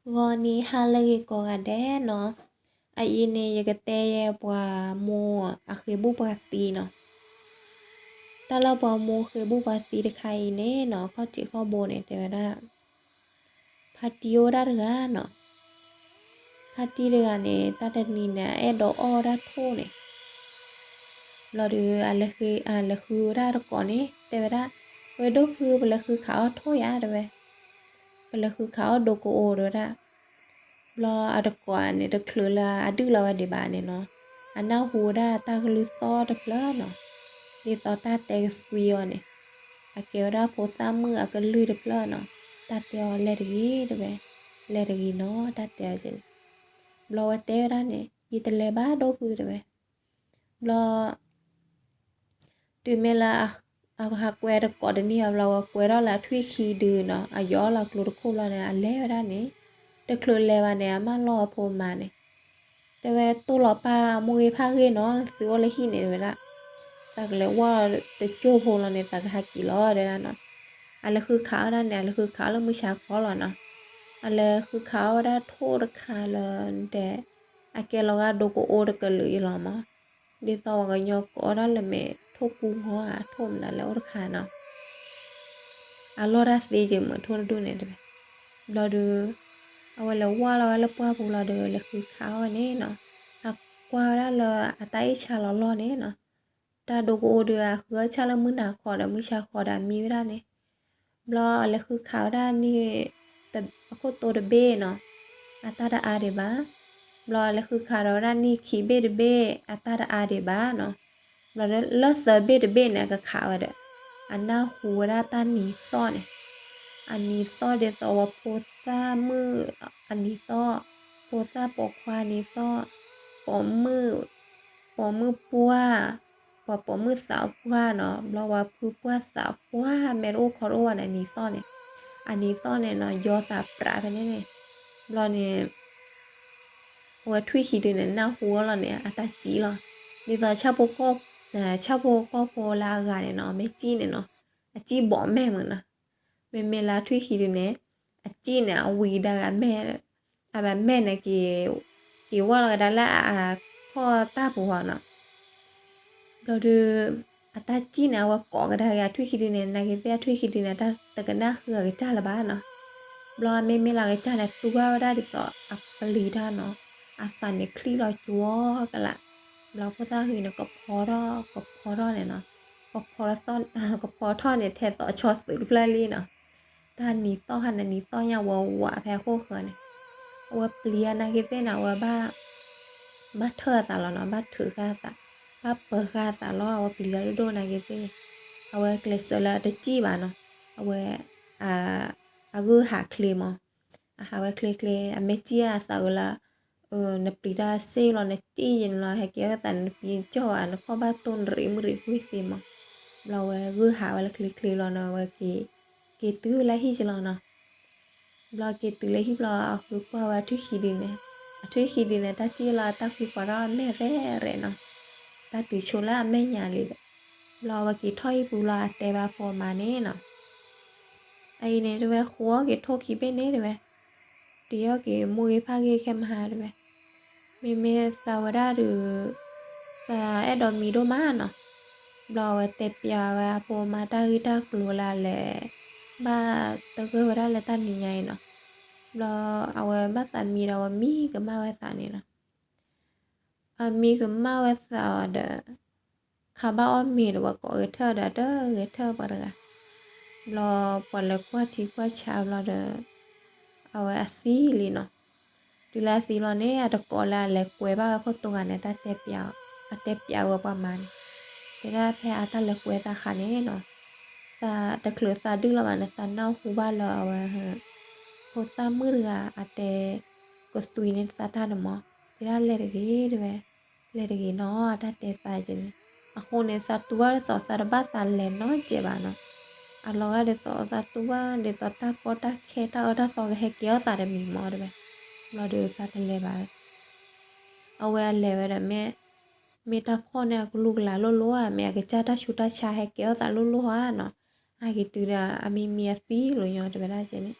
ဂီၤနံၤဟါလၢအဂ့ၤကိးဂၤဒဲးနီၤ, အအံၤန့ၣ် ယကတဲယဲပှၤမိၢ်အဃ့ဘူၣ်ပှၤသံနီၤ. တၢ်လၢပှၤမိၢ်ဃ့ဘူၣ်ပှၤသံတခါအံၤန့ၣ်နီၤ, ခီၣ်ထံးခီၣ်ဘိန့ၣ် တဲဝဲဒၣ် ဖါတံၢ်အိၣ်ဝဲဒၣ်တဂၤနီၤ. ဖါတံၢ်တဂၤန့၁�် တၢ်တနံၤန့ၣ် အအဲၣ်ဒိးအီၣ်ဝဲဒၣ်ထိၣ်န့ၣ် ဘျီဒီး အလဲၤဃုဝဲဒၣ်တကိးန့ၣ် တဲဝဲဒၣ်, ဝဲဒိၣ်ဖု ပလဲၤဃုခးအီၣ်ထိၣ်ယၤ တဲဝဲ, ပလဲၤဃုခးအီၣ်ဒိကအိ တဲဝဲဒၣ်. ဘျီအတကိးန့ၣ် တချုးလၢအဒုၣ်လီၤဝဲဒံးဘၣ်န့ၣ်နီၤ, အနၢ်ဟူဝဲဒၣ်တၢ်ကလုၢ်သီၣ်တဖျၢၣ်နီၤ, ဒ်သိးတၢ်တဲကသွံအီၤန့ၣ်, အကဲဝဲဒၣ်ဖိသၣ်မုၣ်အကလုၢ်တဖျၢၣ်နီၤ, တၢ်တဲအီၤလဲၤတဂ့ၤ တဲဝဲ, လဲၤတဂ့ၤနီၤ တၢ်တဲအီၤန့ၣ်. ဘျီဝဲတဲဝဲဒၣ်န့ၣ် ယတလဲၤဘၣ်ဒိၣ်ဖု တဲဝဲ. ဘျီ တုၤမ့ၢ်လၢ အဟးကွဲတကိးတန့ၢ်ဘၣ်ဘျီ ဝဲကွဲထီၣ်လၢအထွံၣ်ခံဒုနီၤ, အယီၤလီၤကျိတခိၣ်ဘျီန့ၣ် အလဲၤဝဲဒၣ်န့ၣ်, တချုးလဲၤဘၣ်န့ၣ် အမၢလီၤအဖိမါန့ၣ်, တဲဝဲ တိၢ်လီၤပၢ်မိၢ်ဂ့ၤဖါဂ့ၤနီၤ, သုအိၣ်လၢဟံၣ်န့ၣ် တဲဝဲဒၣ်, သးကလဲၤဝီတကၠိဖိလီၤန့ၣ် သးကဟးက့ၤလီၤ တဲဝဲဒၣ်နီၤ. အလဲၤဃုခးအီၣ်ဒၣ်န့ၣ် အလဲၤဃုခးအီၣ်လၢမုၢ်ဆါခီလီၤနီၤ. အလဲၤဃုခးအီၣ်ဝဲဒၣ်ထိၣ်တခါလၢ တဲ အကဲလီၤဂာ်ဒိကအိတကလုာ်အံၤလီၤမး, ဒ်သိးပှၤကညီကိးအီၣ်ဒၣ်လၢမဲာ်ထိၣ်ပူငီဧါ ထိၣ်မနုၤလဲၣ်အိၣ်တခါနီၤ. အလီၢ်တၢ်သ့က့ၤမုာ်ထိၣ်တဒူၣ်န့ၣ် တဲဝဲ. ဘျီဒီး အဝဲလဲၤဝီလီၤဝဲလၢပှၢ်ပူၤလီၤဒီး လဲၤဃုခးအီၣ်ဝဲန့ၣ်နီၤ, အကွၢ်ဝဲဒၣ်လၢအတၢ်အ့ၣ်ဆါလီၤလီၢ်န့ၣ်နီၤ, တၢ်ဒိကအိဒီး အဃုအီၣ်ဆၣ်လၢမုၢ်နၤခီဒီး မုၢ်ဆါခီဒီးအမံဝဲဒၣ်န့ၣ်. ဘျီအလဲၤဃုခးဝဲဒၣ်နံၣ် အခိၣ်တိတဘ့ၣ်နီၤ, အတၢ်တအါဒံးဘၣ်. ဘျီအလဲၤဃုခးဒီးဝဲဒၣ်နံၣ်ခံဘ့ၣ်တဘ့ၣ် အတၢ်တအါဒံးဘၣ်နီၤ. ဘျီလၢသၢဘ့ၣ်တဘ့ၣ်န့ၣ် အကခးဝဲဒီး အနၢ်ဟူဝဲဒၣ်တၢ်နံၤသီၣ်န့ၣ်, အနံၤသီၣ်ဒ်သိးပှၤဖိသၣ်မုၣ်အနံၤသီၣ်, ဖိသၣ်ပိာ်ခွါနံၤသီၣ်, ပိာ်မုၣ်, ပိာ်မုၣ်ပှၢ်, ပှၤပိာ်မုၣ်သးပှၢ်နီၤ, ဘျီပှၤဖုပှၢ်သးပှၢ် မ့ၢ်တအိၣ်ခီတအိၣ်ဘၣ်န့ၣ် အနံၤသီၣ်န့ၣ်, အနံၤသီၣ်န့ၣ်နီၤ ယီၤသးပြးဖဲန့ၣ်န့ၣ်. ဘျီန့ၣ် အဝဲထွံၣ်ခံဒုန့ၣ် နၢ်ဟူအီၤလီၤန့ၣ် အတၢ်စံၣ်လီၤ. ဒ်သိး ဆၣ်ဖိကီၢ်ဖိလၢအဂၤန့ၣ်နီၤ အမဲာ်စံၣ်န့ၣ်နီၤ, အစံၣ်ဘီးမဲာ်မုာ်နီၤ. မ့မ့ၢ်လၢထွံၣ်ခံဒုန့ၣ် အစံၣ်န့ၣ် အဝံၤကဒါက့ၤအမဲာ်, အမဲာ်န့ၣ် က့ၤဝီလီၤကဒါလၢအခီၣ်တၢ်ပူၤဃီနီၤ. ဘျီဒီး အတၢ်စံၣ်န့ၣ် အဝဲကိးကဒါက့ၤ အထွံၣ်ခံဒုန့ၣ် နာ်က့ၤသ့ၣ် အထွံၣ်ခံဒုန့ၣ် တၢ်တကနၣ်ဃုအကစၢ်လၢၤဘၣ်နီၤ. ဘျီမ့မ့ၢ်လၢအကစၢ်န့ၣ် တူၢ်ဘၣ်ဝဲဒၣ်ဒ်သိးအပျံၤတၢ်နီၤ, အသးန့ၣ်ချံၣ်လီၤကၠီကလး. ဘျီဖိသၣ်ဂ့ၤန့ၣ် ကဖီထီၣ် ကဖီထီၣ်န့ၣ်နီၤ, ကဖီထီၣ်, ကဖီထီၣ်န့ၣ် ထဲသိးဆီသုးတဖျၢၣ်လံနီၤ. တၢ်နံၤသီၣ်ခါန့ၣ် နံၤသီၣ်ညါဝးဝးဖဲအဃိဃၢၤန့ၣ်, အဝဲပျံၤအနာ်က့ၤသ့ၣ်န့ၣ် အဝဲ ဘၣ်ထၢၣ်အသးလီၤနီၤ, ဘၣ်ထုးဃာ်အသး, ဘၣ်ပၢၤဃာ်အသးလီၤ. အဝဲပျံၤတၢ်ဒိၣ်ဒိၣ်နာ်က့ၤသ့ၣ်, အဝဲကျဲးစၢးလၢအတစံၣ်ဘၣ်နီၤ. အဝဲ အဂုၢ်ဟးချ့မး, အဟးဝဲချ့ချ့ အမ့ၢ်စံၣ်အသးဝဲလၢ နပျံၤတၢ်စ့ၢ်လီၤ နစံၣ်ယဲန့ၣ်လီၤ ဟဲက့ၤအသးန့ၣ် နပျံၤကၠီၣ်ဘၣ် နခီၣ်ဘၣ်တိၢ်နရံးမုၢ်ရံးကွံာ်သ့မး. ဘျီဝဲဂုၢ်ဟးဝဲလၢချ့ချ့လီၤနီၤ ဝဲက့ၤ, က့ၤတုၤဝဲလၢဟံၣ်ကလီၤနီၤ. ဘျီက့ၤတုၤလၢဟံၣ်ဘျီ အဃုကွၢ်ဝဲအထွံၣ်ခံဒုန့ၣ်, အထွံၣ်ခံဒုန့ၣ် တၢ်ထံၣ်လီၤ အတၢ်ဃုကွၢ်ထီၣ်အမဲာ်ရဲၣ်ရဲၣ်နီၤ, တၢ်တုၤဆိလၢအမဲာ်ညါလံဒီး, ဘျီဝဲက့ၤထီၣ်ဟံၣ်ပူၤလီၤ အတဲဘၣ်ဖိအမါန့ၣ်နီၤ. အအံၤန့ၣ် တဲဝဲ ဃိအီၣ်က့ၤထိၣ်ခံဘ့ၣ်န့ၣ် တဲဝဲ, တ့အီၣ်က့ၤမိၢ်ဂ့ၤဖါဂ့ၤခဲမဟါ တဲဝဲ. မ့မ့ၢ်သးဝဲဒၣ်ဒီး သးအဲၣ်ဒိးမံဒိၣ်မးနီၤ. ဘျီအဝဲတဲပျးဝဲအဖိအမါတၢ်ဂ့ၢ်တၢ်ကျိၤလၢအလဲၤ ဘၣ်သဂၢၢ်ဝဲဒၣ်လၢတၢ်နံၤညါအံၤနီၤ. ဘျီအဝဲဘၣ်သးမံဒီး အဝဲမံကမၣ်ဝဲသးန့ၣ်နီၤ. အမံကမၣ်ဝဲသးအီၤဒီး ခါဘၣ်အီၣ်မ့ၤဒီး ပှၤကိးဂဲၤထၢၣ်ဒီး အတဂဲၤထၢၣ်ပှၤတဂၤ. ဘျီပှၤလဲၤကွၢ်ထံကွၢ်ဆးဘျီဒီး အဝဲအသံလံနီၤ. တုၤလၢအသံဘျီန့ၣ် အတကိးလၢအလဲၤကွဲဘၣ်ဝဲခိၣ်တိဂၤန့ၣ် တၢ်တဲပျးအီၤ, အတဲပျးဝဲပှၤမါန့ၣ်, တဲဒၣ်ဖဲအတၢ်လဲၤကွဲသးခါန့ၣ်နီၤ, သးတချုးသးဒုၣ်လီၤဘၣ်န့ၣ် သးနၢ်ဟူဘၣ်လၢအဝဲ ဖိသၣ်မုၣ်တဂၤ အတဲကသွံန့ၢ်သးတၢ်န့ၣ်မး, တဲဒၣ်လဲၤတဂ့ၤ တဲဝဲ, လဲၤတဂ့ၤနီၤ အတၢ်တဲသးကဲန့ၣ်. အဃိန့ၣ် သးတူၢ်ဘၣ်ဒ်သိးသးတဘၣ်သးလဲၤနီတစဲးဘၣ်နီၤ. အလီၤဂာ်ဒ်သိးသးတူၢ်ဘၣ်ဒ်သိးတၢ်ကီတၢ်ခဲတၢ်အၢတၢ်သီကဟဲကဲထီၣ်သးတမံၤမး တဲဝဲ, ဘျီဒီးသးတလဲၤဘၣ်. အဝဲအလဲၤဝဲဒီး မ့ၢ်, မ့ၢ်တၢ်ဖီၣ်န့ၢ်အကလုာ်ကလၤလိၤလိၤဧါ, မ့ၢ်အကစၢ်တၢ်ဆူးတၢ်ဆါဟဲကဲထီၣ်သးလိၤလိၤဧါနီၤ. အဂ့ၤတုၤဒီးအမံမံအသံလီၤညီ တဲဝဲဒၣ်ကဲန့ၣ်.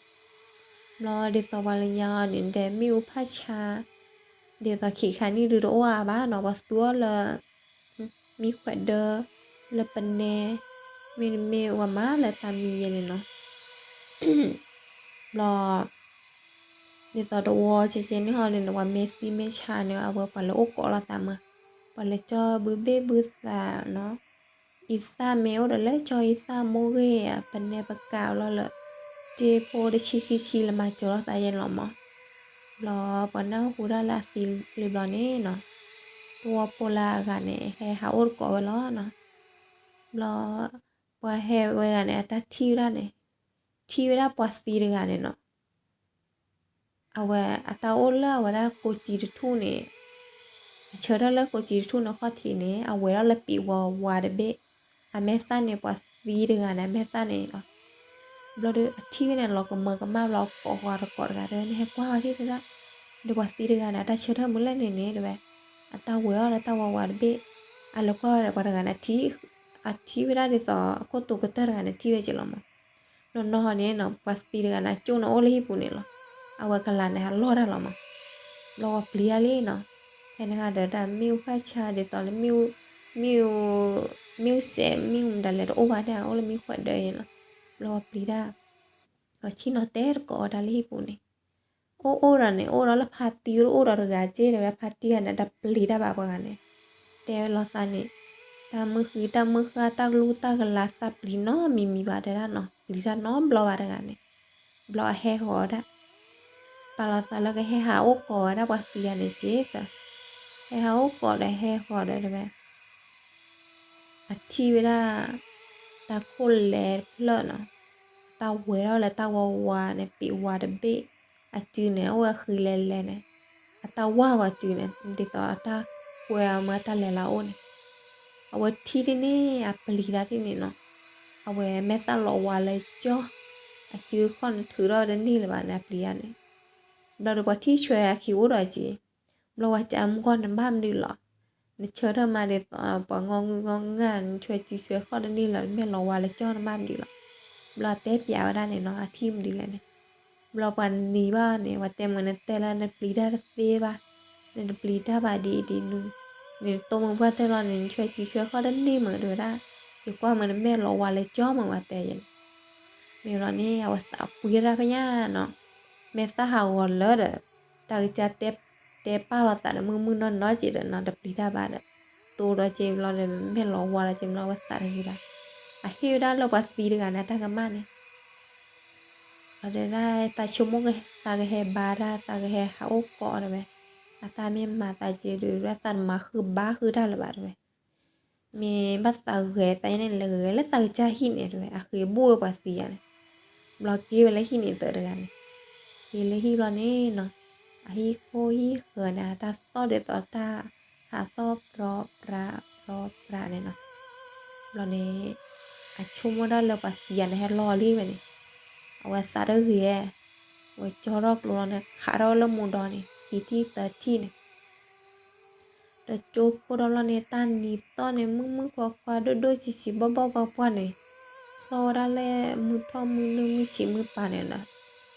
ဘျီဒ်သိးပှၤလၢညါအီၤန့ၣ် ဒီးမ့ၣ်အူဖးဆါ, ဒ်သိးခံခါနံၣ်ဒုတအိၣ်အါဘၣ်နီၤ, ပှၤသူအီၤလၢ မံခွဲးဒၢ လၢပနဲ, မ့တမ့ၢ်ပှၤမၤလၢတၢ်မံယဲန့ၣ်နီၤ. ဘျီ ဒ်သိးတဝီကဲကဲန့ၣ်ဟီန့ၣ် ပှၤမ့ၢ်သံမ့ၢ်ဆါန့ၣ် အဝဲပှၤလၢအိၣ်ကိးလိာ်သးမး, ပှၤလၢကၠီဘုဘ့ၣ်ဘုသးနီၤ, အံသၣ်မ့ၢ်အိၣ်ဒီးလၢကၠီအံသၣ်မိၢ်ဂ့ၢ်ဧါ ပနဲပကးလီၤလၢ တ့ဖိတဆံခံဆံလၢမၤစၢၤလိာ်သးယဲန့ၣ်လီၤမး. ဘျီပှၤနၢ်ဟူဒၣ်လၢအသံလံဘျီန့ၣ်နီၤ, တဝီဖိလၢအဂၤန့ၣ် ဟဲဟးအိၣ်တကိးဝဲလီၤနီၤ. ဘျီ ပှၤဟဲဝဲဂၤန့ၣ် အတၢ်ထံၣ်ဝဲဒၣ်န့ၣ်, ထံၣ်ဝဲဒၣ်ပှၤသံတဂၤန့ၣ်နီၤ. အဝဲအတၢ်အိၣ်လၢအဝဲဒၣ်ကိးကံတထူၣ်န့ၣ်, အဆၢထၢၣ်လၢကိးကံတထူၣ်န့ၣ်ခီၣ်ထံးန့ၣ် အဝဲၤထီၣ်လၢပံးဝါဝါတဘ့ၣ်, အမဲာ်သၣ်န့ၣ် ပှၤသံတဂၤန့ၣ် အမဲာ်သၣ်န့ၣ်လီၤ. ဘျီဒီးအထံၣ်ဝဲန့ၣ် လီၤကမၢကမၣ်ဘျီ ကိးဃီတကိးတဂၤတဲဝဲ နဟဲကွၢ်ဝဲဒၣ်တဲဒၣ်, ဒီးပှၤသံတဂၤန့ၣ် အတၢ်ဆၢထၢၣ်မုၢ်လဲၣ်န့ၣ်န့ၣ်တဲဝဲ, အတၢ်ဝဲၤထီၣ်လၢတၢ်ဝါဝါတဘ့ၣ်, အလဲၤကွၢ်ဝဲဒီးပှၤတဂၤန့ၣ် အထံၣ်ဝဲဒၣ်ဒ်သိးအခိၣ်တိၤကတၢၢ်တဂၤန့ၣ် ထံၣ်ဝဲက့ၤလီၤမး. နီၢ်နီၢ်ဟီန့ၣ်နီၤ ပှၤသံတဂၤန့ၣ် အကၠိၣ်န့ၣ်အိၣ်လၢဟံၣ်ပူၤန့ၣ်လီၤ. အဝဲကလၤန့ၣ် ဟးလီၢ်တၢ်လီၤမး. ဘျီပှၤပျံၤတၢ်လံနီၤ, ဖဲန့ၣ်ဂၤဒီးတၢ်မ့ၣ်အူဖးဆါဒ်သိးလၢ မ့ၣ်အူစဲး မ့ၣ်အူမတၤလဲၣ်တအိၣ်ဘၣ်ဒၣ် အိၣ်လၢမံခွဲးဒၢအံၤလီၤ. ဘျီပျံၤတၢ်, ဒီးဆ့ၣ်နီၤတဲတကိးဝဲဒၣ်လၢဟံၣ်ပူၤန့ၣ်, အိၣ်အိၣ်ဒီးန့ၣ် အိၣ်ဒီးလၢဖါတံၢ်တအိၣ်ဒီးတဂၤက့ တဲဝဲဒၣ် ဖါတံၢ်ဂၤန့ၣ် တပျံၤတၢ်ဘၣ်ပှၤဂၤန့ၣ်, တဲဝဲလီၤသးန့ၣ်, တၢ်မုၢ်ဃံတၢ်မုၢ်ဃၢ် တၢ်ကလူတၢ်ကလၤ သးပျံၤနီတမံၤမံၤဘၣ်တဲဒၣ်နီၤ, ပျံၤတၢ်နီတဘျီဘၣ်တဂၤန့ၣ်. ဘျီအဟဲဃီၤဝဲဒၣ်, ပာ်လီၤသးလၢကဟဲဟးအိၣ်ကိးဝဲဒၣ်ပှၤသံဂၤန့ၣ်က့သၢ, ဟဲဟးအိၣ်ကိးဒီးဟဲဃီၤဒီးတဲဝဲ အထံၣ်ဝဲဒၣ် တၢ်ခိၣ်လဲၤတဖျၢၣ်နီၤ, တၢ်ဝဲၤထီၣ်လၢတၢ်ဝါဝါန့ၣ် ပံးဝါတဘ့ၣ်, အစုန့ၣ် အိၣ်ဝဲဃံလဲၤလဲၤန့ၣ်, အတၢ်ဝါဂီၤစုန့ၣ် ဒ်သိးအတၢ်ကွဲအမ့ၢ်တၢ်လဲၤလၢအအိၣ်န့ၣ်, အဝဲထံၣ်ဒ်န့ၣ် အပျံၤတၢ်ဒ်န့ၣ်နီၤ, အဝဲမဲာ်သၣ်လီၤဝါလၢကၠီ, အစုခီၣ်န့ၣ်ထုးထီၣ်ဝဲတန့ၢ်လၢၤဘၣ်န့ၣ် အပျံၤတၢ်န့ၣ်. ဘျီဒီးပှၤထံၣ်ဆွဲအခံအိၣ်ဒီးက့ ဘျီပှၤကမူကီၢ်နဘၣ်မနုၤလီၤ, နဆၢထၢၣ်မးဒ်သိး ပှၤငီၢ်ငုၢ်ငီၢ်ငၢ် နဆွဲစုဆွဲခီၣ်တန့ၢ်လၢၤ မဲာ်လီၤဝါလၢကၠီနဘၣ်မနုၤလီၤ. ဘျီတဲပျးဝဲဒၣ်န့ၣ်နီၤ အထံၣ်မနုၤလဲၣ်န့ၣ်, ဘျီပှၤနံၤဘၣ်န့ၣ် ပှၤတဲမ့ၢ်နတဲလၢနပျံၤတၢ်တသ့ဘၣ်, နတပျံၤတၢ်ဘၣ်ဒ်အံၤဒ်နုၤ, နတတိၢ်မုၢ်ပှၢ်တၢၢ်လီၤန့ၣ် နဆွဲစုဆွဲခီၣ်တန့ၢ်မ့ၢ်တဲဝဲဒၣ်, ယကွၢ်မ့ၢ်နမဲာ်လီၤဝါလၢကၠီမ့ၢ်ပှၤတဲယဲန့ၣ်. မ့ၢ်ဘျီန့ၣ် အဝဲသးပှ့ၤတၢ်ဖဲညါနီၤ, မဲာ်သၣ်ဟးဂီၤလၢာ်ဒီး တၢ်ကစၢ်တဲ တဲပာ်လီၤသးဒီးမုၢ်မုၢ်နီၢ်နီၢ်က့ဒီးနီၤ တပျံၤတၢ်ဘၣ်ဒီး, တိၢ်ဒီးက့ဘျီဒီး မဲာ်လီၤဝါလီၤက့ဘျီ အဝဲသးတဂ့ၤဘၣ်. အဟ့ၣ်ဝဲဒၣ်လၢပှၤသံတဂၤန့ၣ် အတၢ်ကမၣ်န့ၣ်, ဒီးတဲဒၣ်သးဆိကမိၣ်သးကဟဲဘါတၢ် သးကဟဲဟးအိၣ်ကိးတဲဝဲ, အတၢ်မ့ၢ်မၤသးက့ဒုး သးတမၤဃုဘါဃုတၢ်လၢၤဘၣ်တဲဝဲ မ့ၢ်ဘၣ်သးဂဲၤသးန့ၣ် လဲၤဂဲၤလၢသးကစၢ်ဟံၣ်န့ၣ်တဲဝဲ, အဃ့ဘိၣ်ဝဲပှၤသံယါန့ၣ်, ဘျီက့ဝဲလၢဟံၣ်န့ၣ်သၢတဂၤန့ၣ်, က့လၢဟံၣ်ဘျီန့ၣ်နီၤ, အဟံၣ်ခိၣ်ဟံၣ်ဃၢၤန့ၣ် အတၢ်သီၣ်ဒ်သိးတၢ် ဟးသီၣ်ပြီပြးပြီပြးန့ၣ်နီၤ, ဘျီန့ၣ် အဆိကမိၣ်ဒၣ်လၢပှၤသံယါန့ၣ် ဟဲလီၤလံဝဲန့ၣ်, အဝဲသးတဂ့ၤ, ဝဲကၠီထီၣ်ကျိလီၤန့ၣ် ခးထီၣ်ဝဲလၢမူဒီန့ၣ် ခံထံၣ်သၢထံၣ်န့ၣ် ဒီးကၠိဖိဒီးလီၤန့ၣ် တၢ်နံၤသီၣ်န့ၣ် မုၢ်မုၢ်ခွါခွါ ဒိၣ်ဒိၣ်ဆံးဆံးဘီၣ်ဘီၣ်ပှၢ်ပှၢ်န့ၣ်, သီၣ်ဝဲဒၣ်လၢမုၢ်ထီၣ်မုၢ်နုာ်မုၢ်ဆံးမုၢ်ပၤန့ၣ်ဒီး,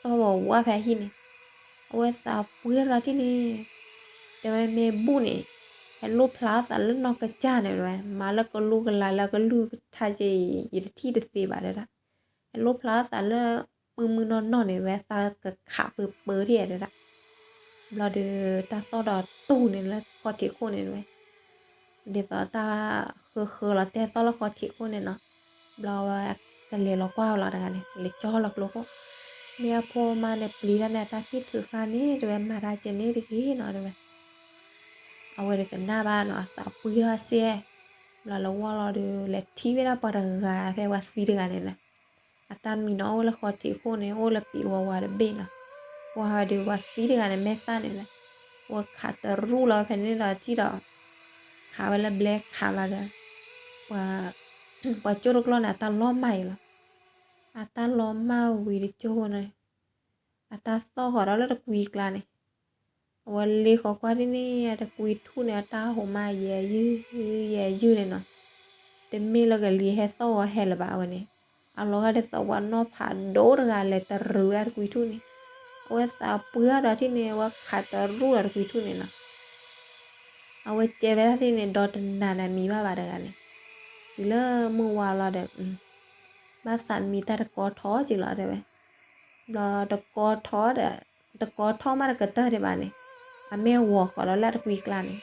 သီၣ်ဝဲဝါဖဲအဟံၣ်န့ၣ်, အဝဲသးပှ့ၤလီၤတံၢ်န့ၣ်, တဲဝဲမ့ၢ်ဘူၣ်န့ၣ်, ဟဲလိၣ်ဖျါသးလၢနီၢ်ကစၢ်န့ၣ်ဝဲ, မၤလၢကလူကလၤလၢကလုၢ်ကထါက့ ယတထံၣ်တသ့ဘၣ်ဒၣ်, ဟဲလိၣ်ဖျါသးလၢ မုၢ်မုၢ်နီၢ်နီၢ်န့ၣ်ဝဲ သးကခးပၢပၢထံၣ်ဒၣ်, ဘျီဒီး တၢ်သီၣ်ဒီးတူၢ်န့ၣ်လၢဃီထံးခိၣ်န့ၣ်ဝဲ, ဒ်သိးတၢ်ဃၢဃၢလီၤတဲသီၣ်လၢဃီထံးခိၣ်န့ၣ်နီၤ, ဘျီဝဲကလဲၤလီၤကွၢ်ဝဲလီၤတဂၤန့ၣ် လဲၤကၠီလီၤကျိခိၣ်, မ့ၢ်အဖိမါန့ၣ်ပျံၤတၢ်န့ၣ် အတၢ်ဖံၣ်ထုးဃါန့ၣ် တဲဝဲမၤတၢ်ကဲန့ၣ်တဂ့ၤနီၤတဲဝဲ, အဝဲတကနၣ်ဘၣ်နီၤ အသးပှ့ၤထီၣ်စ့ၢ်, ဘျီလၢဝီလီၤဒီး လဲၤထံၣ်ဝဲဒၣ်ပှၤတဂၤဖဲပှၤသံတဂၤန့ၣ်လီၤ, အတၢ်မံၤနီၤအိၣ်လၢဃီထံးခိၣ်န့ၣ် အိၣ်လၢပံးဝါဝါတဘ့ၣ်လီၤ, ကွၢ်ဝဲဒီးပှၤသံတဂၤန့ၣ် မဲာ်သၣ်န့ၣ်လီၤ, ဝဲခးတရူၣ်လီၤဖဲန့ၣ်ဒီးထံၣ်ဒီး, ခးဝဲလၢဘျဲခးလီၤဒီး, ပှၤကၠိတကျီၢ်န့ၣ် အတၢ်လီၤမၢ်အံၤလီၤ, အတၢ်လီၤမၢ်ဝံၤတကၠိန့ၣ် အတၢ်သီၣ်ဃီၤဒီးလၢတကွံကျါန့ၣ်, အဝဲလ့ဃီၤကွၢ်ဒ်န့ၣ် အတကွံထူၣ်န့ၣ် အတၢ်ဟိးမးယဲယုၢ် ယဲယုၢ်န့ၣ်နီၤ, တမ့ၢ်လၢကလံၤဟဲသီၣ်ဂီၤဟဲလၢၤဘၣ်ဝဲန့ၣ်, အလီၤဂာ်ဒ်သိးပှၤနီၢ်ဖးဒိၣ်တဂၤလဲၤတရူးဝဲတကွံထူၣ်န့ၣ်, အဝဲသးပှ့ၤအီၤဒီးထံၣ်န့ၣ် အဝဲခးတရူၢ်ဒီးတကွံထူၣ်န့ၣ်နီၤ. အဝဲကဲဝဲဒၣ်ထံၣ်န့ၣ် ဒီတနၤန့ၣ် မံၤဘၣ်ဘၣ်တဂၤန့ၣ်, တုၤလၢမုၢ်ဝါလီၤဒီး ဘၣ်သးမံတၢ်တကီထီက့ၤလီၤတဲဝဲ. ဘျီတကီထီဒီး တကီထီမးတကတၢၢ်ဒံးဘၣ်န့ၣ်, အမ့ၢ်ဂီၤဃီးဒီးလၢတကွံကျါန့ၣ်,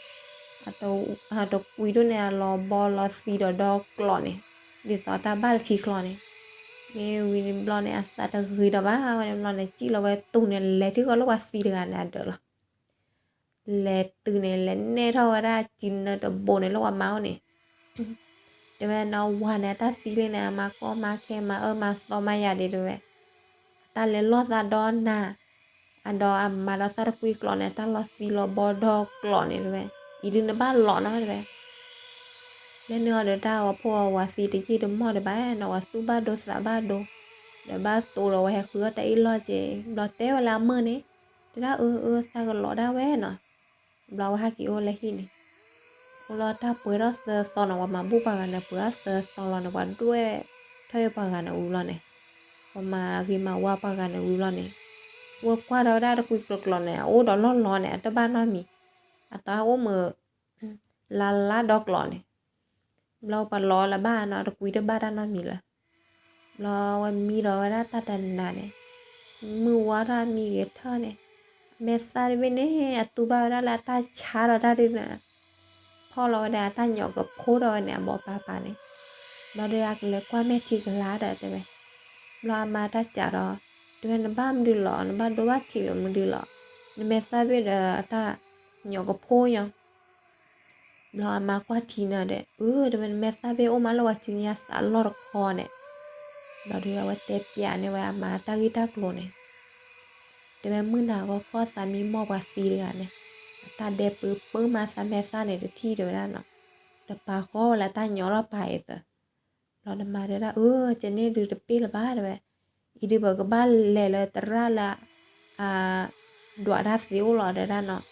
တကွံဒိၣ်န့ၣ် အလီၤဘီလီၤသံဒီးဒီကျိးန့ၣ်, ဒ်သိးတၢ်ဘၣ်လၢခံကျိးန့ၣ်, မ့ၢ်ဝံၤန့ၣ်ဘျီန့ၣ် အသးတဂ့ၤဒီးဘၣ်ဝဲန့ၣ်ဘျီန့ၣ် စံၣ်လီၤဝဲတုၤန့ၣ် လဲၤထံၣ်ဃီလၢပှၤသံတဂၤန့ၣ်အဒၢးလီၤ. လဲၤတုၤန့ၣ် လဲၤနဲၣ်ထီၣ်ဝဲဒၣ်စုနၢတဘိန့ၣ်လၢပှၤမါအိၣ်န့ၣ် တဲဝဲနီၤ ဝၤန့ၣ် အတၢ်သံလံန့ၣ် အမၤကီမၤခဲ မၤအၢမၤသီမၤယၤဒံးတဲဝဲ, အတၢ်လဲၤလီၢ်သးဒီနၤ, အဒီးအမၤဒီးသးတကွံကျိးန့ၣ် အတၢ်လီၤသံလီၤဘီဒီကျိးန့ၣ်တဲဝဲ, အံၤဒုးနဘၣ်လီၤနီၤတဲဝဲ. လဲၤနုာ်အီၤဒီးတၢ်ဝၤဖိဝၤသံတယံာ်တမီၢ်ဒံးဘၣ်နီၤ ဝၤသူၣ်ဘၣ်ဒိသးဘၣ်ဒိ, ဒီးဘၣ်တိဒီးဝဲဟဲဃုအီၣ်တၢ်အ့ၣ်လိာ်က့ၤ, ဘျီတဲဝဲလၢအမုၢ်န့ၣ်, တဲဒၣ်အၢအၢသးကလီၤဒၣ်ဝဲနီၤ. ဘျီဝဲဟဲက့ၤအိၣ်လၢဟံၣ်န့ၣ်, အိၣ်လီၤတၢ်ပှဲၤထီၣ်သၢသီနီၤ ပှၤမၤဘူၣ်ပှၤဂၤန့ၣ် ပှဲၤထီၣ်သၢသီလီၤန့ၣ် ပှၤဒွဲၣ်ထီၣ်အံၤပှၤဂၤန့ၣ်ဝံၤဘျီန့ၣ်, ပှၤမၤဂ့ၤမၤဝါပှၤဂၤန့ၣ်ဝံၤဘျီန့ၣ်, ဝဲကွၢ်ဒီးဝဲဒၣ်တကွံကျိးကျိးန့ၣ် အအိၣ်ဒီးလီၢ်လီၤန့ၣ် အတဘၣ်နီတမံၤ, အတၢ်အိၣ်မုာ် လါလါဒီကျိးန့ၣ်, ဘျီပှၤလီၤလၢၤဘၣ်နီၤ တကွံတဘၣ်တၢ်နီတမံၤလၢၤ. ဘျီဝဲမံဒီးဝဲဒၣ်တၢ်တနၤန့ၣ်, မုၢ်ဝါထီၣ်အမံဂဲၤထၢၣ်န့ၣ်, အမဲာ်သၣ်တဘ့ၣ်န့ၣ် အတူၢ်ဘၣ်ဝဲဒၣ်လၢအတၢ်ဆါဒီးတၢ်ဒုးန့ၣ်, ဖီၣ်လီၤဝဲဒၣ်အတၢ်ညိးကဖိဒီးဝဲန့ၣ် အဘီပၤပၤန့ၣ်, ဘျီဒီးအကလဲၤကွၢ်မဲာ်ထံကလၤဒီးတဲဝဲ, ဘျီအမါတၢ်စးဒီး, တဲဝဲနဘၣ်မနုၤလီၤ နဘၣ်ဒိဘၣ်ထံးလၢမနုၤလီၤ, နမဲာ်သၣ်ဘ့ၣ်ဒီးအတၢ်ညိးကဖိညီ ဘျီအမါကွၢ်ထံန့ၣ်ဒီး အၢ တဲဝဲနမဲာ်သၣ်ဘ့ၣ်အိၣ်မးလၢပှၤစုညါသးလီၢ်တခီန့ၣ်, ဘျီဒီးအဝဲတဲပျးန့ၢ်ဝဲအမါတၢ်ဂ့ၢ်တၢ်ကျိၤန့ၣ်, တဲဝဲမုၢ်နၤဂီၤခီသးမံမီၢ်ပှၤသံတဂၤန့ၣ်, အတၢ်ဒဲပၢပၢမးသးမဲာ်သၣ်န့ၣ်တထံၣ်တဲဝဲဒၣ်နီၤ, တပာ်ဃီဝဲလၢတၢ်ညိးထီၣ်ပာ်အံၤသၢ ဘျီနမါတဲဒၣ် အၢ ကဲန့ၣ်ဒုးတပ့ၢ်လၢၤဘၣ်တဲဝဲ, အံၤဒုးပကဘၣ်လဲၤလၢသရၣ်လၢ အ ဒွးတၢ်သ့အိၣ်လီၤတဲဒၣ်နီၤ,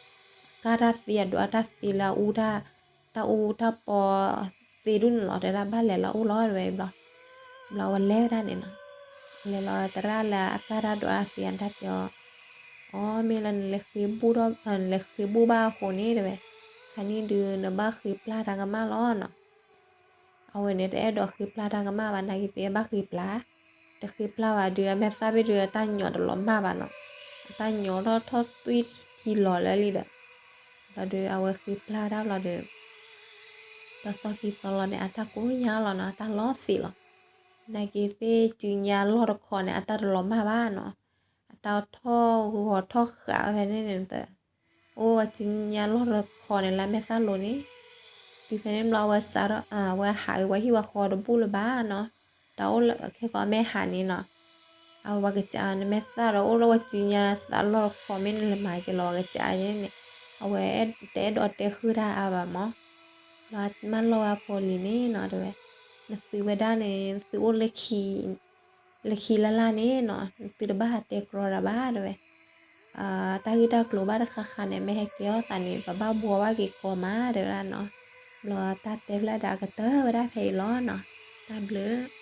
အကၢ်တၢ်သ့အဒွးတၢ်သ့လၢအအူတၢ် တၢ်အူတၢ်ပီသ့ဒူၣ်န့ၣ်လီၤတဲဒၣ် ဘၣ်လဲၤလီၤအိၣ်လီၤတဲဝဲဘျီ, ဘျီဝဲလဲၤဝဲဒၣ်န့ၣ်နီၤ, လဲၤလီၤသရၣ်လၢအကၢ်တၢ်ဒွးတၢ်သ့အတၢ်တဲအီၤ, အီ မ့ၢ်လၢနလဲၤဃ့ဘူၣ်ထီၣ် နလဲၤဃ့ဘူၣ်ဘၣ်အဃိန့ၣ်တဲဝဲ, ခါန့ၣ်ဒုးနဘၣ်ဃ့ပျၢ်တၢ်ကမၣ်လီၤနီၤ အဝဲန့ၣ်တအဲၣ်ဒိးဃ့ပျၢ်တၢ်ကမၣ်ဘၣ် နာ်က့သ့ၣ်ဘၣ်ဃ့ပျၢ်, တဃ့ပျၢ်ဘၣ်ဒုး အမဲာ်သၣ်ဘ့ၣ်ဒုး အတၢ်ညိးတလီၤမၢ်ဘၣ်နီၤ, အတၢ်ညိးထီၣ်ထီၣ်သွံၣ်ထံလီၤလၢလံဒီး, ဘျီဒုးအဝဲဃ့ပျၢ်တၢ်ဘျီဒီး, တသီခံသီလီၤန့ၣ် အတၢ်ကိၢ်ညါလီၤနီၤ အတၢ်လီၤသံးလီၤ, နာ်က့သ့ၣ်စုညါလီၢ်တခီန့ၣ် အတၢ်တလီၤမၢ်ဘၣ်နီၤ, အတၢ်ထီၣ်ဂီၤထီၣ်ဃးဝဲဖဲန့ၣ်န့ၣ် အိၣ်ဝဲစုညါလီၢ်တခီန့ၣ် လၢမဲာ်သၣ်လိၤန့ၣ်, တုၤဖဲန့ၣ်ဘျီအဝဲစးထီၣ် အဝဲဟးဂ့ၤဝဲဟံၣ်ဝဲဃီတဘူၣ်လၢၤဘၣ်နီၤ, တၢ်အိၣ်လၢခဲကီးအမဲာ်ဟးန့ၣ်နီၤ, အဝဲပှၤကစး နမဲာ်သၣ်ဒီးအိၣ်လၢဝဲစုညါသးလီၢ်တခီ မ့ၢ်နလဲၤမၤက့ၤလီၤပှၤကစးန့ၣ်, အဝဲတအဲၣ်ဒိးတဲဃုာ်တၢ်အါဘၣ်မး, ဘျီမၢလီၤဝဲအဖိလံၤန့ၣ်နီၤ တဲဝဲ, နသုဝဲဒၣ်န့ၣ် နသုအိၣ်လၢခံ လၢခံလၢ်လၢ်န့ၣ်နီၤ နသုတဘၣ်ဟးတဲကြီတၢ်ဘၣ်တဲဝဲ, တၢ်ဂ့ၢ်တၢ်ကျိၤဘၣ်တခါခါန့ၣ် မ့ၢ်ဟဲကဲထီၣ်သးန့ၣ် ပဘၣ်ဘှီဘၣ်က့ၤကီမးတဲဝဲဒၣ်နီၤ, ဘျီတၢ်တဲဖျါဒီးအကတၢၢ်ဝဲဒၣ်ဖဲအံၤလီၤနီၤ, တၢ်ဘျုး